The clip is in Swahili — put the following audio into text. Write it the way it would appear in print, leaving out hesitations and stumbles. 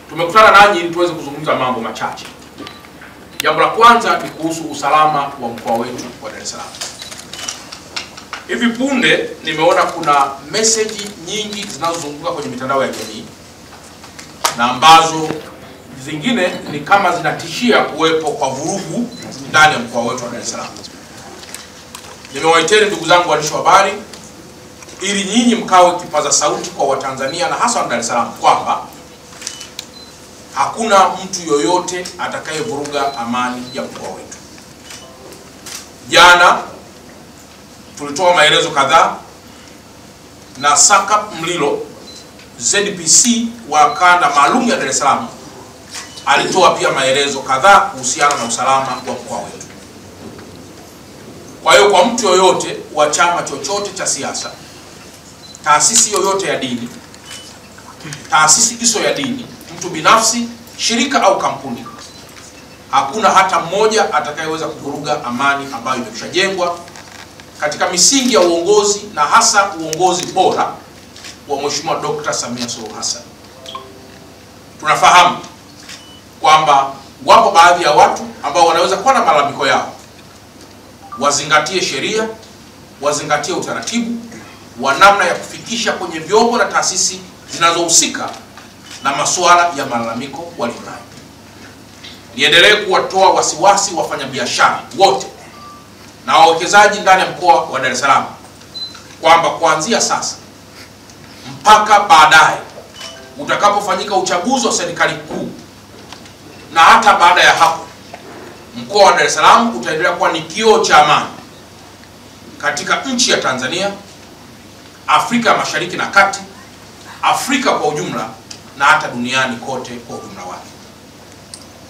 Tumekutana nanyi ili tuweze kuzungumza mambo machache. Jambo la kwanza ni kuhusu usalama wa mkoa wetu wa Dar es Salaam. Hivi punde nimeona kuna meseji nyingi zinazozunguka kwenye mitandao ya jamii na ambazo zingine ni kama zinatishia kuwepo kwa vurugu ndani ya mkoa wetu wa Dar es Salaam. Nimewaiteni ndugu zangu waandishi wa habari ili nyinyi mkawe kipaza sauti kwa Watanzania na hasa wa Dar es Salaam kwamba hakuna mtu yoyote atakayevuruga amani ya mkoa wetu. Jana tulitoa maelezo kadhaa na Sakap Mlilo ZPC wa kanda maalum ya Dar es Salaam alitoa pia maelezo kadhaa kuhusiana na usalama wa mkoa wetu. Kwa hiyo kwa mtu yoyote wa chama chochote cha siasa, taasisi yoyote ya dini, taasisi isiyo ya dini, mtu binafsi, shirika au kampuni, hakuna hata mmoja atakayeweza kuvuruga amani ambayo imekushajengwa katika misingi ya uongozi na hasa uongozi bora wa Mheshimiwa Dr. Samia Suluhu Hassan. Tunafahamu kwamba wapo baadhi ya watu ambao wanaweza kuwa na malalamiko yao. Wazingatie sheria, wazingatie utaratibu wa namna ya kufikisha kwenye vyombo na taasisi zinazohusika na masuala ya malalamiko walionayo. Niendelee kuwatoa wasiwasi wafanyabiashara wote na wawekezaji ndani ya mkoa wa Dar es Salaam kwamba kuanzia sasa mpaka baadaye utakapofanyika uchaguzi wa serikali kuu na hata baada ya hapo, mkoa wa Dar es Salaam utaendelea kuwa ni kioo cha amani katika nchi ya Tanzania, Afrika Mashariki na Kati, Afrika kwa ujumla na hata duniani kote kwa ujumla wake.